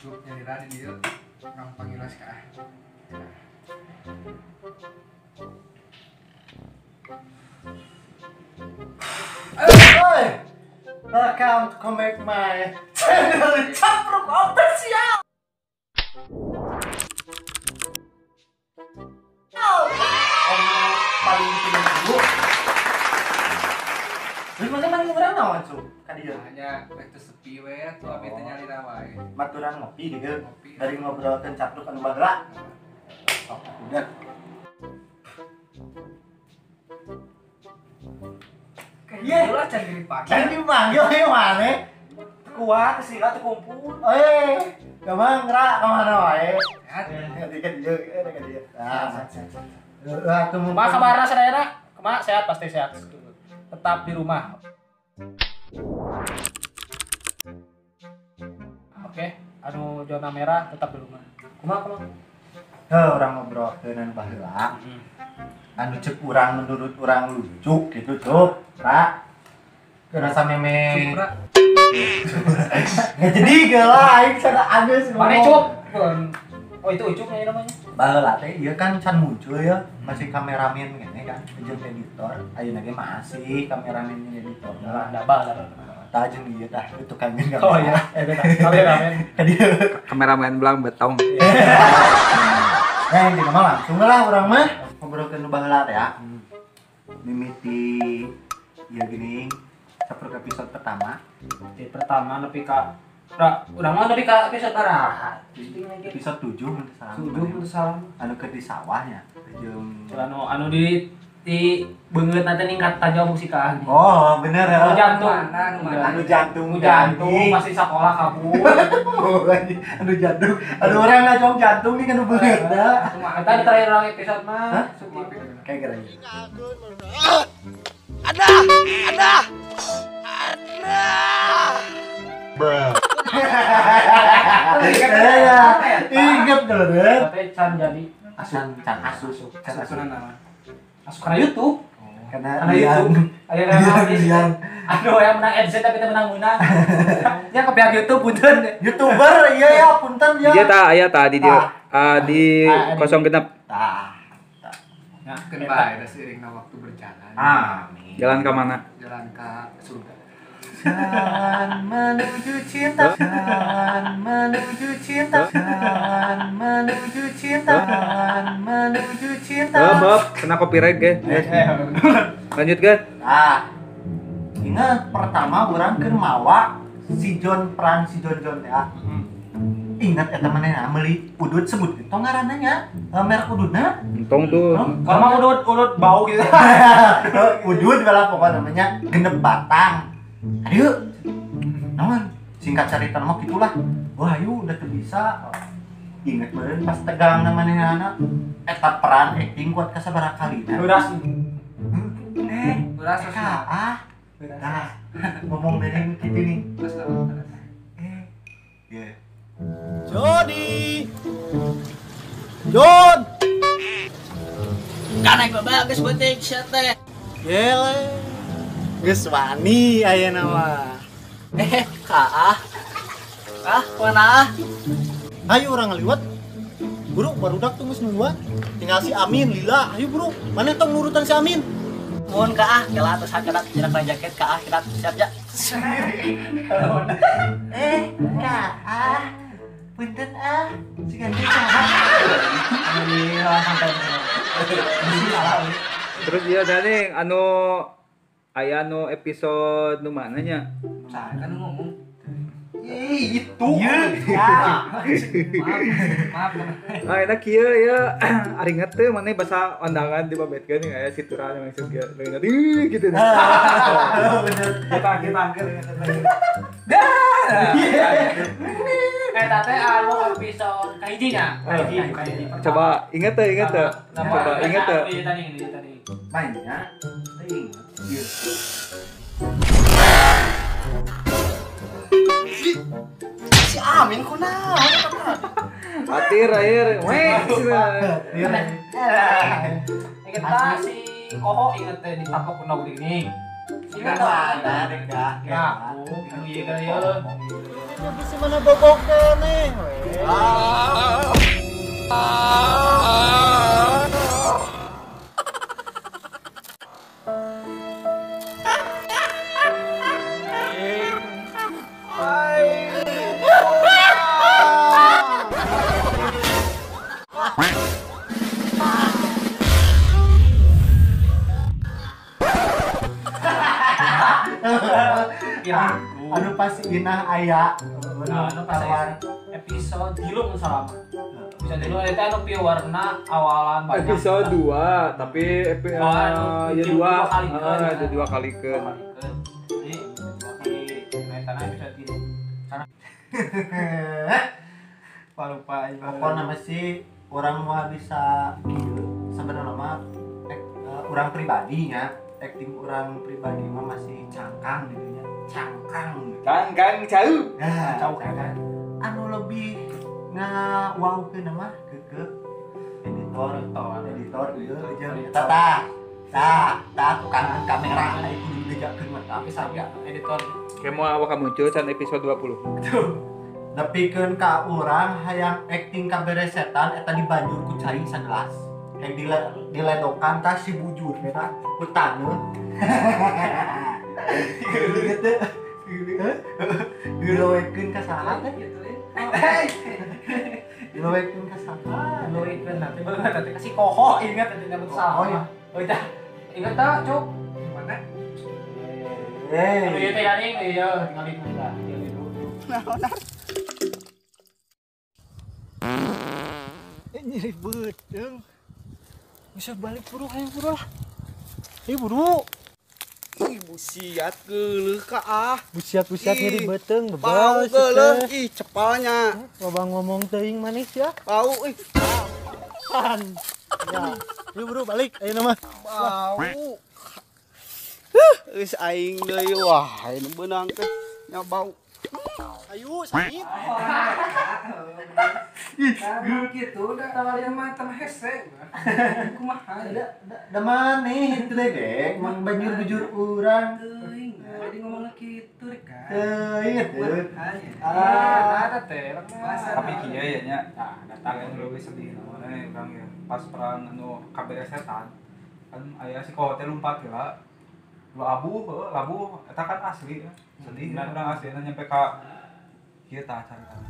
Cuk nyalira di dieu gampang ngilas ka. Hey, welcome to come back my channel Capruk Official. Paling dulu. Terus mana mana urang naon cu? Ka dieu. Hanya rek teu sepi we atuh abi teh nyalira wae. Maturan ngopi gitu. Dari ngobrolkeun capruk anu baheula. Sok udah. Iya, lah can dipanggil. Can dipanggil ieu maneh. Kuat sih lah teu kumpul. Eh, gampang ra ka mana wae. Sehat. Ka dieu, ka dieu. Nah, lah tuh kumaha kabarna sadayana? Kumaha sehat pasti sehat. Tetap di rumah. Oke, anu zona merah tetap di rumah. Kumaha kumaha? Heuh, urang ngobrolkeun anu baheula. Anu cek urang menurut urang lucu gitu tuh, Ra. Rasa meme. Nggak jadi geula aing sana agus. Mana cuk? Oh itu Ucup ya namanya. Baheula teh ieu kan can muncul ya, masih kameramen kene kan, jeung editor. Ayeuna ge masih kameramen jeung editor. Lah, dabal lah. Tah jeung ieu tah tukang kamera. Oh iya, eta kameramen. Kameramen belang betong. Nah, intina mah langsung lah urang mah ngobrolkeun nu baheula teh ya. Mimiti ieu gini, saperuk episode pertama. Di pertama nepi ka urang mah nepi ka episode baraha. Episode 7 mun teu salah. 7 mun teu salah. Anu keur di sawahnya jeung anu di beungeut teh ningkat tajam musika. Oh, bener ya. Anu jantung. Anu jantung, jantung masih sekolah kabur. Anu jantung. Anu urang ngajong jantung nih kan beungeut da. Eta di terakhir urang episode mah. Kayak gara. Ada, ada. Ada. Bruh. Ingat kalau deh. Tapi can jadi asup, can asup, can asup. Asup karena YouTube. Karena YouTube. Ada yang aduh yang menang AdSense tapi menang-menang. Ya ke pihak YouTube punten. YouTuber iya ya punten ya. Iya ta, aya ta di dia di kosong genep. Tah. Nah, keun bae da seiringna waktu berjalan. Amin. Jalan ke mana? Jalan ke surga. Jalan menuju cinta, jalan menuju cinta, jalan menuju cinta, jalan menuju cinta. Bob, kena copyright ge. Lanjut kan? Nah, ingat pertama urang keur mawa si John peran si John John ya. Ingat eta manehna meuli udut sebut tong ngaranna nya, merek udutna. Entong tuh. Kalau mah udut udut bau gitu. Udut bala pokoknya namanya genep batang. Aduh, naon singkat cerita mah gitulah. Wah, ayo udah teu bisa. Ingat meureun pas tegang namanya anak eta peran acting kuat ka sabaraha kalina. Durasi. Durasi. Ah. Nah, ngomong dari kitu nih. Terus. Ye. Jody. John. Karek bagus penting sia teh. Gele. Geus wani ayeuna mah. Ka ah. Ah, mana ah? Ayo urang ngaliwat. Buru barudak tuh geus nungguan. Tinggal si Amin lila. Ayo buru, mana tong nurutan si Amin? Mun ka ah, kela atas hakeuna jinak jaket ka ah, kita siap ja. Ka ah. Punten ah, sigan teh saha? Terus ieu tadi anu aya nu episode nu mana nya? Saha kan ngomong. Ih, itu. Ya. Maaf. Ah, eta kieu ya. Ari inget teh maneh basa ondangan di babetkeun aya situran langsung kieu. Ih gitu. Bener. Kita Dah. Eta teh anu episode kahiji nya. Kahiji, kahiji. Coba inget teh, inget teh. Coba inget teh. Tadi. Mainnya teh inget. Ieu. Si Amin kunaon eta? Atir air, weh. Inget si Koho inget teh ditapok ku gini. Si Mana dek dah. Ngaku anu ieu kan ieu. Bisa mana bobok nih. Ya, anu pas inah aya anu pas episode 3 mun salah. Episode 3 eta anu pieu warna awalan banyak. Episode 2, tapi ya 2 ada 2 kalikeun. Jadi di etana episode 3. Sana. Lupa pokokna mah sih urang mah bisa kieu sebenarnya mah urang pribadinya acting orang pribadi mah masih cangkang gitu nya. Cangkang. Cangkang jauh. Nah, jauh kan. Anu lebih nga-wow-keun mah ke editor, editor ieu jeung tah. Tah, tah tukang kamera aya kudu dibejakeun mah tapi sabia editor. Kayak mau awak muncul can episode 20. Tuh. Nepikeun ka urang hayang acting kabere setan eta dibanjur ku cai sagelas. Yang diledokan tah si bujur eta ku taneuh. Gitu. Diloekeun ka saha teh? Diloekeun ka saha? Diloekeun nanti bae nanti kasih koho ingat tadi nyebut salah. Oh iya. Oh iya. Ingat tah, Cuk? Mana? Anu ieu teh garing ieu tinggalin heula. Naon? Nyeri beuteung. Bisa balik buru hayang buru lah. Ih buru. Ih busiat geuleuh ka ah. Busiat-busiat nyeri beuteung bebas. Bau geuleuh ih cepalnya. Loba ngomong teuing manis ya. Bau ih. Pan. Ya. Yuk buru balik ayeuna mah. Bau. Geus aing deui wah ini beunang teh nya bau. Ayo sakit. Ih, gitu udah tawarian mah teu hese. Kumaha da maneh itu deh, mang banjur-bujur urang. Teuing, jadi ngomongna kitu rek kan. Teuing atuh. Ah, ada teh. Tapi kieu ya nya. Nah, datang anu leuwih sedih naon urang ya. Pas perang anu kabere setan kan aya si koho teh lumpat heula. Lu abu, labu eta kan asli ya. Sedih kan urang aslina nyampe ka kieu tah caritana.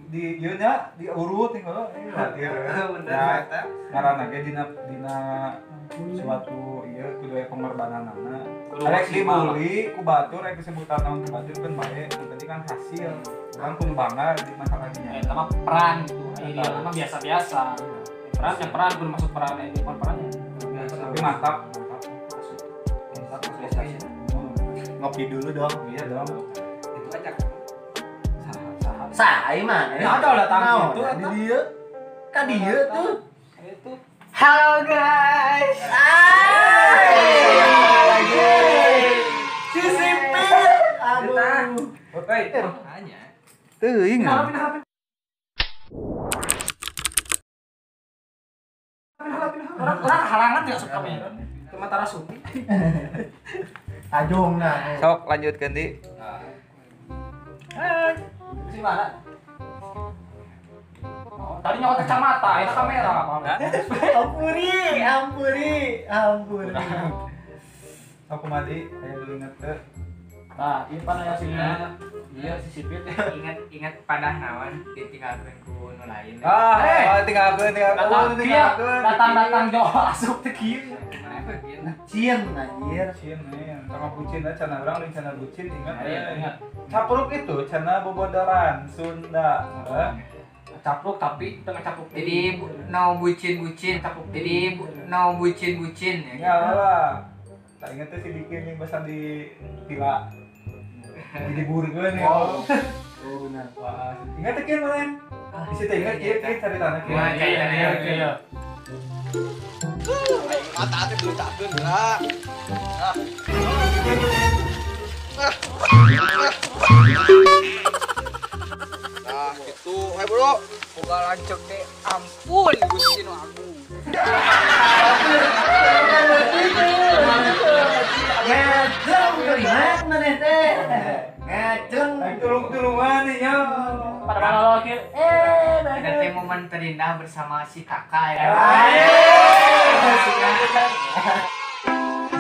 Di ieu nya diurut nih heuh. Bener eta. Ngaranna ge dina suatu ieu kudu aya pengorbananana. Rek dibuli ku batur rek disebutan naon ku batur kan bae, yang penting kan hasil. Urang kudu bangga di masalah dinya. Eta mah peran gitu. Aya di mah biasa-biasa. Peran yang peran kudu masuk peran ini bukan perannya. Tapi mantap, mantap. Mantap apresiasi. Ngopi dulu dong. Iya dong. Itu aja. Saha saha. Saha mah. Ya ada datang gitu eta. Di dieu. Ka dieu tuh. Itu. Halo guys. Si sipit. Aduh. Oke. Hanya. Teuing. Orang halangan tidak suka kamera. Cuma tara supi. Tajung nah. Sok lanjutkeun di. Hai. Di mana? Oh, tadi nyokot kacamata, itu kamera. Ampuri, ampuri, ampuri. Sok kumaha di? Aya nu inget teu? Nah, ieu pan aya sini. Iya si sipit. Ingat padah naon ditinggalkeun ku nu lain. Ah, tinggalkeun, tinggalkeun. Datang-datang jauh asup teh kieu. Bucin anjir. Bucin nih, sama bucin aja cenah urang lain cenah bucin ingat ya. Capruk itu cenah bobodoran Sunda. Capruk tapi tengah capruk. Jadi no bucin-bucin, capruk. Jadi no bucin-bucin ya. Ya lah. Tak ingat tuh si Dikin yang bahasa di pila. Di burger nih. Oh, benar. Wah, ingat tuh Kin mana? Di situ ingat Kin, Kin cari tanah Kin. Iya, iya. Mata ate belutakeun lah. Ah. Ah, gitu. Ayo bro. Boga lanceuk teh ampun Gusti nu agung. Ngaceng keringat maneh teh. Ngaceng. Tulung-tulungan nya. Pada malam kieu. Eh, Ada teh momen terindah bersama si kakak ya.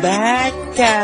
Baca.